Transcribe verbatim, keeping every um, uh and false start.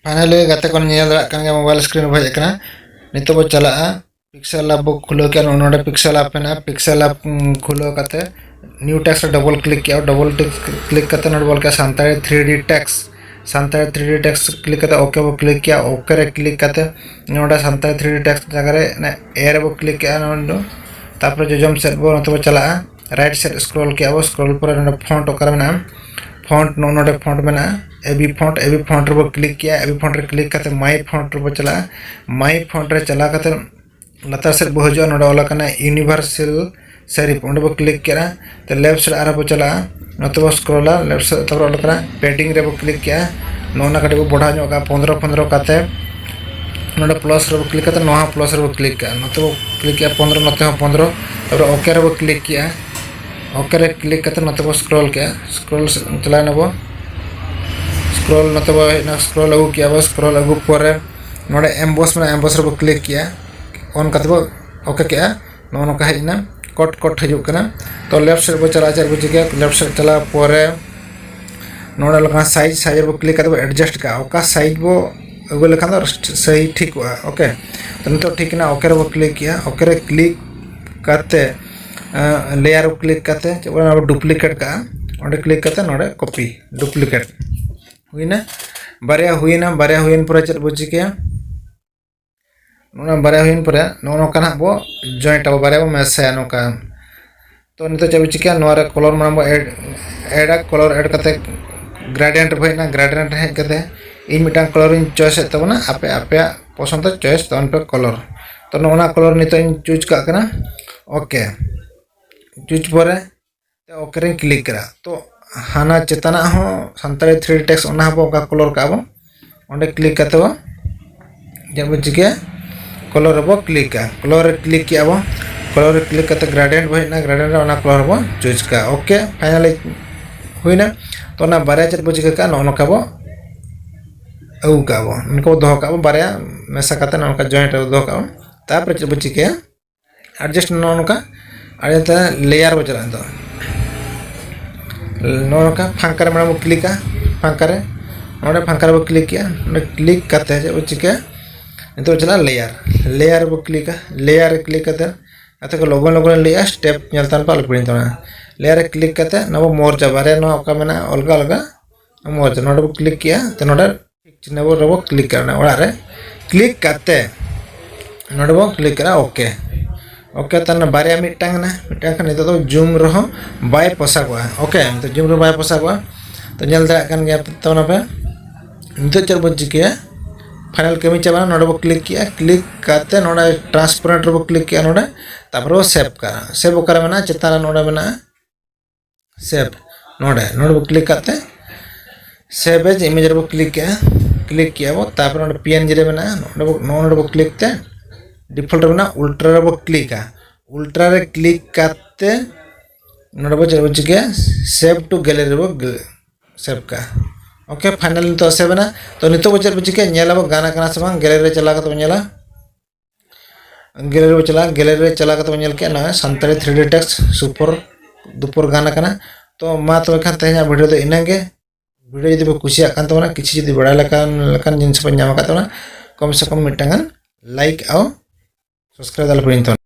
Finally ᱜᱟᱛᱮ ᱠᱚ ᱧᱮᱞ ᱫᱟᱲᱮᱭᱟᱜ ᱠᱟᱱ ᱜᱮᱭᱟ, mobile screen ᱨᱮ ᱦᱮᱡ ᱟᱠᱟᱱᱟ᱾ ᱱᱤᱛᱚᱜ ᱵᱚ ᱪᱟᱞᱟᱜᱼᱟ Pixel Lab ᱵᱚ ᱠᱷᱩᱞᱟᱹᱣ ᱠᱮᱜᱼᱟ᱾ ᱱᱚᱜᱼᱚ ᱱᱚᱰᱮ Pixel Lab ᱢᱮᱱᱟᱜᱼᱟ᱾ Pixel Lab ᱠᱷᱩᱞᱟᱹᱣ ᱠᱟᱛᱮ new text ᱨᱮ double click ᱠᱮᱜᱼᱟ᱾ Double click ᱠᱟᱛᱮ ᱱᱚᱰᱮ ᱵᱚ ᱚᱞ ᱠᱮᱜᱼᱟ Santali three D text᱾ Santali three D text click ᱠᱟᱛᱮ OK ᱵᱚ click ᱠᱮᱜᱼᱟ᱾ OK ᱨᱮ click ᱠᱟᱛᱮ ᱱᱚᱰᱮ ᱥᱟᱱᱛᱟᱲᱤ three D text ᱡᱟᱭᱜᱟ ᱨᱮ A ᱨᱮᱵᱚ click ᱠᱮᱜᱼᱟ᱾ ᱱᱚᱰᱮ ᱛᱟᱨᱯᱚᱨᱮ ᱡᱚᱡᱚᱢ ᱥᱮᱫ ᱵᱚ ᱱᱚᱛᱮ ᱵᱚ ᱪᱟᱞᱟᱜᱼᱟ᱾ Right side scroll ᱠᱮᱜᱼᱟ ᱵᱚ᱾ Scroll ᱯᱚᱨᱮ ᱱᱚᱰᱮ font ᱚᱠᱟᱨᱮ ᱢᱮᱱᱟᱜᱼᱟ? Font ᱱᱚᱜᱼᱚ ᱱᱚᱰᱮ font ᱢᱮᱱᱟᱜᱼᱟ, A B font᱾ A B font ᱨᱮᱵᱚ click ᱠᱮᱜᱼᱟ᱾ A B font ᱨᱮ click ᱠᱟᱛᱮ My font ᱨᱮᱵᱚ ᱪᱟᱞᱟᱜᱼᱟ᱾ My font ᱨᱮ ᱪᱟᱞᱟᱣ ᱠᱟᱛᱮ ᱞᱟᱛᱟᱨ ᱥᱮᱫ ᱵᱚ ᱦᱤᱡᱩᱜᱼᱟ᱾ ᱱᱚᱰᱮ ᱚᱞ ᱟᱠᱟᱱᱟ Universal Serif, ᱚᱸᱰᱮ ᱵᱚ click ᱠᱮᱜᱼᱟ᱾ ᱛᱚ left side ᱟᱨᱦᱚᱸ ᱵᱚ ᱪᱟᱞᱟᱜᱼᱟ᱾ ᱱᱚᱛᱮ ᱵᱚ scrollᱟ, left side ᱛᱟᱨᱯᱚᱨᱮ ᱚᱞ ᱟᱠᱟᱱᱟ Padding ᱨᱮᱵᱚ click ᱠᱮᱜᱼᱟ᱾ ᱱᱚᱜᱼᱚ ᱱᱟ ᱠᱟᱹᱴᱤᱡ ᱵᱚ ᱵᱚᱲᱦᱟᱣ ᱧᱚᱜ ᱠᱟᱜᱼᱟ, ᱯᱚᱱᱫᱽᱨᱚ ᱯᱚᱱᱫᱽᱨᱚ ᱠᱟᱛᱮ᱾ ᱱᱚᱰᱮ plus ᱨᱮᱵᱚ click ᱠᱟᱛᱮ ᱱᱚᱣᱟ ᱦᱚᱸ plus ᱨᱮᱵᱚ click ᱠᱟᱜᱼᱟ᱾ ᱱᱚᱛᱮ ᱵᱚ click ᱠᱮᱜᱼᱟ ᱯᱚᱱᱫᱽᱨᱚ, ᱱᱚᱛᱮ ᱦᱚᱸ ᱯᱚᱱᱫᱽᱨᱚ᱾ ᱛᱟᱨᱯᱚᱨᱮ OK ᱨᱮᱵᱚ click ᱠᱮᱜᱼᱟ᱾ OK ᱨᱮ click ᱠᱟᱛᱮ ᱱᱚᱛᱮ ᱵᱚ scroll ᱠᱮᱜᱼᱟ᱾ Scroll ᱥᱮᱫ ᱪᱟᱞᱟᱣ ᱮᱱᱟ ᱵᱚ᱾ Scroll ᱱᱚᱛᱮ ᱵᱚ ᱦᱮᱡ ᱮᱱᱟ, scroll ᱟᱹᱜᱩ ᱠᱮᱜᱼᱟ ᱵᱚ᱾ Scroll ᱟᱹᱜᱩ ᱯᱚᱨᱮ ᱱᱚᱰᱮ emboss ᱢᱮᱱᱟᱜᱼᱟ, emboss ᱨᱮᱵᱚ click ᱠᱮᱜᱼᱟ᱾ On ᱠᱟᱛᱮ ᱵᱚ OK ᱠᱮᱜᱼᱟ᱾ ᱱᱚᱜᱼᱚ ᱱᱚᱝᱠᱟ ᱦᱮᱡ ᱮᱱᱟ, cut cut ᱦᱤᱡᱩᱜ ᱠᱟᱱᱟ᱾ ᱛᱚ left side ᱵᱚ ᱪᱟᱞᱟᱜᱼᱟ, ᱪᱮᱫ ᱵᱚ ᱪᱤᱠᱟᱹᱭᱟ? Left side ᱪᱟᱞᱟᱣ ᱯᱚᱨᱮ ᱱᱚᱰᱮ ᱞᱮᱠᱟ size, size ᱨᱮᱵᱚ click ᱠᱟᱛᱮ ᱵᱚ adjust ᱠᱟᱜᱼᱟ᱾ ᱚᱠᱟ size ᱵᱚ ᱟᱹᱜᱩ ᱞᱮᱠᱷᱟᱱ ᱫᱚ ᱥᱟᱹᱦᱤ ᱴᱷᱤᱠᱚᱜᱼᱟ᱾ OK, ᱛᱚ ᱱᱤᱛᱚᱜ ᱴᱷᱤᱠ ᱮᱱᱟ᱾ OK ᱨᱮᱵᱚ click ᱠᱮᱜᱼᱟ᱾ OK ᱨᱮ click ᱠᱟᱛᱮ layer ᱨᱮ click ᱠᱟᱛᱮ ᱪᱮᱫ ᱵᱚ duplicate ᱠᱟᱜᱼᱟ, ᱚᱸᱰᱮ click ᱠᱟᱛᱮ ᱱᱚᱰᱮ copy duplicate ᱦᱩᱭᱱᱟ᱾ ᱵᱟᱨᱭᱟ ᱦᱩᱭᱱᱟ᱾ ᱵᱟᱨᱭᱟ ᱦᱩᱭᱮᱱ ᱯᱚᱨᱮ ᱪᱮᱫ ᱵᱚ ᱪᱤᱠᱟᱹᱭᱟ? ᱚᱱᱟ ᱵᱟᱨᱭᱟ ᱦᱩᱭᱮᱱ ᱯᱚᱨᱮ ᱱᱚᱜᱼᱚ ᱱᱚᱝᱠᱟ ᱱᱟᱦᱟᱜ ᱵᱚ joint ᱟᱵᱚ, ᱵᱟᱨᱭᱟ ᱵᱚ ᱢᱮᱥᱟᱭᱟ ᱱᱚᱝᱠᱟ᱾ ᱛᱚ ᱱᱤᱛᱚᱜ ᱪᱮᱫ ᱵᱚ ᱪᱤᱠᱟᱹᱭᱟ? ᱱᱚᱣᱟ ᱨᱮ color ᱢᱟᱲᱟᱝ ᱵᱚ add, add ᱟ᱾ Color add ᱠᱟᱛᱮ gradient ᱨᱮ ᱦᱮᱡ ᱮᱱᱟ᱾ Gradient ᱨᱮ ᱦᱮᱡ ᱠᱟᱛᱮ ᱤᱧ ᱢᱤᱫᱴᱟᱝ color ᱤᱧ choice ᱮᱫ ᱛᱟᱵᱚᱱᱟ, ᱟᱯᱮ ᱟᱯᱮᱭᱟᱜ ᱯᱚᱥᱚᱱᱫ ᱛᱮ choice ᱛᱟᱵᱚᱱ ᱯᱮ color᱾ ᱛᱚ ᱱᱚᱜᱼᱚ ᱱᱟ color ᱱᱤᱛᱚᱜ ᱤᱧ choose ᱠᱟᱜ ᱠᱟᱱᱟ᱾ OK, choose ᱯᱚᱨᱮ OK ᱨᱮᱧ click ᱠᱮᱫᱟ᱾ ᱛᱚ ᱦᱟᱱᱟ ᱪᱮᱛᱟᱱᱟᱜ ᱦᱚᱸ ᱥᱟᱱᱛᱟᱲᱤ three D text, ᱚᱱᱟ ᱦᱚᱸᱵᱚ ᱚᱱᱠᱟ color ᱠᱟᱜᱼᱟ ᱵᱚ᱾ ᱚᱸᱰᱮ click ᱠᱟᱛᱮ ᱵᱚ ᱪᱮᱫ ᱵᱚ ᱪᱤᱠᱟᱹᱭᱟ? Color ᱨᱮᱵᱚ click ᱟ᱾ Color ᱨᱮ click ᱠᱮᱜᱼᱟ ᱵᱚ᱾ Color ᱨᱮ click ᱠᱟᱛᱮ gradient ᱵᱚ ᱦᱮᱡ ᱮᱱᱟ, gradient ᱨᱮ ᱚᱱᱟ color ᱵᱚ choose ᱠᱟᱜᱼᱟ᱾ OK, finally ᱦᱩᱭᱱᱟ᱾ ᱛᱚ ᱚᱱᱟ ᱵᱟᱨᱭᱟ ᱪᱮᱫ ᱵᱚ ᱪᱤᱠᱟᱹ ᱠᱟᱜᱼᱟ? ᱱᱚᱜᱼᱚ ᱱᱚᱝᱠᱟ ᱵᱚ ᱟᱹᱜᱩ ᱠᱟᱜᱼᱟ ᱵᱚ, ᱱᱚᱝᱠᱟ ᱵᱚ ᱫᱚᱦᱚ ᱠᱟᱜᱼᱟ ᱵᱚ, ᱵᱟᱨᱭᱟ ᱢᱮᱥᱟ ᱠᱟᱛᱮ ᱱᱚᱜᱼᱚ ᱱᱚᱝᱠᱟ joint ᱨᱮᱵᱚ ᱫᱚᱦᱚ ᱠᱟᱜᱼᱟ ᱵᱚ᱾ ᱛᱟᱨᱯᱚᱨᱮ ᱪᱮᱫ ᱵᱚ ᱪᱤᱠᱟᱹᱭᱟ? Adjust ᱱᱚᱜᱼᱚ ᱱᱚᱝᱠᱟ, ᱟᱨ ᱱᱚᱛᱮ layer ᱵᱚ ᱪᱟᱞᱟᱜᱼᱟ᱾ ᱱᱤᱛᱚᱜ ᱱᱚᱜᱼᱚ ᱱᱚᱝᱠᱟ ᱯᱷᱟᱸᱠᱟ ᱨᱮ ᱢᱟᱲᱟᱝ ᱵᱚ click ᱟ, ᱯᱷᱟᱸᱠᱟ ᱨᱮ᱾ ᱱᱚᱰᱮ ᱯᱷᱟᱸᱠᱟ ᱨᱮᱵᱚ ᱠᱞᱤᱠ ᱠᱮᱜᱼᱟ᱾ ᱱᱚᱰᱮ ᱠᱞᱤᱠ ᱠᱟᱛᱮ ᱪᱮᱫ ᱵᱚ ᱪᱤᱠᱟᱹᱭᱟ? ᱱᱤᱛᱚᱜ ᱪᱟᱞᱟᱜᱼᱟ ᱞᱮᱭᱟᱨ᱾ ᱞᱮᱭᱟᱨ ᱨᱮᱵᱚ ᱠᱞᱤᱠᱟ᱾ ᱞᱮᱭᱟᱨ ᱨᱮ ᱠᱞᱤᱠ ᱠᱟᱛᱮ ᱟᱛᱮ ᱠᱚ ᱞᱚᱜᱚᱱ ᱞᱚᱜᱚᱱ ᱞᱟᱹᱭᱟ, ᱥᱴᱮᱯ ᱧᱮᱞ ᱛᱟᱵᱚᱱ ᱯᱮ, ᱟᱞᱚ ᱯᱮ ᱦᱤᱲᱤᱧ ᱛᱟᱵᱚᱱᱟ᱾ ᱞᱮᱭᱟᱨ ᱨᱮ ᱠᱞᱤᱠ ᱠᱟᱛᱮ ᱱᱚᱣᱟ ᱵᱚ ᱢᱚᱨᱡᱟ, ᱵᱟᱨᱭᱟ ᱱᱚᱣᱟ ᱚᱠᱟ ᱢᱮᱱᱟᱜᱼᱟ ᱚᱞᱜᱟ ᱚᱞᱜᱟ ᱢᱚᱨᱡᱟ, ᱱᱚᱰᱮ ᱵᱚ ᱠᱞᱤᱠ ᱠᱮᱜᱼᱟ᱾ ᱛᱚ ᱱᱚᱰᱮ ᱪᱤᱱᱦᱟᱹ ᱵᱚ ᱨᱮᱵᱚ ᱠᱞᱤᱠ ᱠᱮᱜᱼᱟ, ᱚᱱᱟ ᱚᱲᱟᱜ ᱨᱮ ᱠᱞᱤᱠ ᱠᱟᱛᱮ ᱱᱚᱰᱮ ᱵᱚ ᱠᱞᱤᱠ ᱠᱮᱜᱼᱟ ᱳᱠᱮ᱾ ᱳᱠᱮ, ᱛᱟᱦᱞᱮ ᱵᱟᱨᱭᱟ ᱢᱤᱫᱴᱟᱝ ᱮᱱᱟ, ᱢᱤᱫᱴᱟᱝ ᱠᱷᱟᱱ ᱱᱤᱛᱚᱜ ᱫᱚ ᱡᱩᱢ ᱨᱮᱦᱚᱸ ᱵᱟᱭ ᱯᱚᱥᱟᱜᱚᱜᱼᱟ᱾ ᱳᱠᱮ, ᱱᱤᱛᱚᱜ ᱡᱩᱢ ᱨᱮᱦᱚᱸ ᱵᱟᱭ ᱯᱚᱥᱟᱜᱚᱜᱼᱟ᱾ ᱛᱚ ᱧᱮᱞ ᱫᱟᱲᱮᱭᱟᱜ ᱠᱟᱱ ᱜᱮᱭᱟ ᱛᱟᱵᱚᱱᱟ ᱯᱮ᱾ ᱱᱤᱛᱚᱜ ᱪᱮᱫ ᱵᱚᱱ ᱪᱤᱠᱟᱹᱭᱟ? ᱯᱷᱟᱭᱱᱟᱞ ᱠᱟᱹᱢᱤ ᱪᱟᱵᱟᱭᱮᱱᱟ, ᱱᱚᱰᱮ ᱵᱚ ᱠᱞᱤᱠ ᱠᱮᱜᱼᱟ᱾ ᱠᱞᱤᱠ ᱠᱟᱛᱮ ᱱᱚᱰᱮ ᱴᱨᱟᱱᱥᱯᱟᱨᱮᱱᱴ ᱨᱮᱵᱚ ᱠᱞᱤᱠ ᱠᱮᱜᱼᱟ᱾ ᱱᱚᱰᱮ ᱛᱟᱨᱯᱚᱨᱮ ᱵᱚ ᱥᱮᱵᱷ ᱠᱟᱜᱼᱟ᱾ ᱥᱮᱵᱷ ᱚᱠᱟᱨᱮ ᱢᱮᱱᱟᱜᱼᱟ? ᱪᱮᱛᱟᱱ ᱨᱮ ᱱᱚᱰᱮ ᱢᱮᱱᱟᱜᱼᱟ ᱥᱮᱵᱷ, ᱱᱚᱰᱮ ᱱᱚᱰᱮ ᱵᱚ ᱠᱞᱤᱠ ᱠᱟᱛᱮ ᱥᱮᱵᱷ ᱮᱡᱽ ᱤᱢᱮᱡᱽ ᱨᱮᱵᱚ ᱠᱞᱤᱠ ᱠᱮᱜᱼᱟ᱾ ᱠᱞᱤᱠ ᱠᱮᱜᱼᱟ ᱵᱚ, ᱛᱟᱨᱯᱚᱨᱮ ᱱᱚᱰᱮ ᱯᱤ ᱮᱱ ᱡᱤ ᱨᱮ ᱢᱮᱱᱟᱜᱼᱟ, ᱱᱚᱰᱮ ᱵᱚ, ᱱᱚᱜᱼᱚ ᱱᱚᱰᱮ ᱵᱚ ᱠᱞᱤᱠ ᱛᱮ ᱰᱤᱯᱷᱚᱞᱴ ᱨᱮ ᱢᱮᱱᱟᱜᱼᱟ, ᱩᱞᱴᱨᱟ ᱨᱮᱵᱚ ᱠᱞᱤᱠᱟ᱾ ᱩᱞᱴᱨᱟ ᱨᱮ ᱠᱞᱤᱠ ᱠᱟᱛᱮ ᱱᱚᱰᱮ ᱵᱚ ᱪᱮᱫ ᱵᱚ ᱪᱤᱠᱟᱹᱭᱟ? ᱥᱮᱵᱷ ᱴᱩ ᱜᱮᱞᱟᱨᱤ ᱨᱮᱵᱚ ᱥᱮᱵᱷ ᱠᱟᱜᱼᱟ᱾ ᱳᱠᱮ, ᱯᱷᱟᱭᱱᱟᱞ ᱱᱤᱛᱚᱜ ᱥᱮᱵᱷ ᱮᱱᱟ᱾ ᱛᱚ ᱱᱤᱛᱚᱜ ᱵᱚ ᱪᱮᱫ ᱵᱚ ᱪᱤᱠᱟᱹᱭᱟ? ᱧᱮᱞ ᱟᱵᱚ ᱜᱟᱱ ᱟᱠᱟᱱᱟ ᱥᱮ ᱵᱟᱝ, ᱜᱮᱞᱟᱨᱤ ᱨᱮ ᱪᱟᱞᱟᱣ ᱠᱟᱛᱮ ᱵᱚ ᱧᱮᱞᱟ᱾ ᱜᱮᱞᱟᱨᱤ ᱨᱮ ᱪᱟᱞᱟᱜᱼᱟ, ᱜᱮᱞᱟᱨᱤ ᱨᱮ ᱪᱟᱞᱟᱣ ᱠᱟᱛᱮ ᱵᱚᱱ ᱧᱮᱞ ᱠᱮᱜᱼᱟ ᱱᱚᱜᱼᱚᱭ ᱥᱟᱱᱛᱟᱲᱤ ᱛᱷᱨᱤ ᱰᱤ ᱴᱮᱠᱥᱴ ᱥᱩᱯᱚᱨ ᱫᱩᱯᱚᱨ ᱜᱟᱱ ᱟᱠᱟᱱᱟ᱾ ᱛᱚ ᱢᱟ ᱛᱚᱵᱮ ᱠᱷᱟᱱ ᱛᱮᱦᱮᱧᱟᱜ ᱵᱷᱤᱰᱤᱭᱳ ᱫᱚ ᱤᱱᱟᱹᱜᱮ᱾ ᱵᱷᱤᱰᱤᱭᱳ ᱡᱩᱫᱤ ᱯᱮ ᱠᱩᱥᱤᱭᱟᱜ ᱠᱟᱱ ᱛᱟᱵᱚᱱᱟ, ᱠᱤᱪᱷᱩ ᱡᱩᱫᱤ ᱵᱟᱲᱟᱭ ᱞᱮᱠᱟᱱ ᱞᱮᱠᱟᱱ ᱡᱤᱱᱤᱥ ᱯᱮ ᱧᱟᱢ ᱟᱠᱟᱫ ᱛᱟᱵᱚᱱᱟ, ᱠᱚᱢ ᱥᱮ ᱠᱚᱢ ᱢᱤᱫᱴᱟᱝ ᱜᱟᱱ ᱞᱟᱭᱤᱠ ᱟᱨ ᱥᱟᱵᱥᱠᱨᱟᱭᱤᱵ ᱟᱞᱚ ᱯᱮ ᱦᱤᱲᱤᱧ ᱛᱟᱵᱚᱱᱟ᱾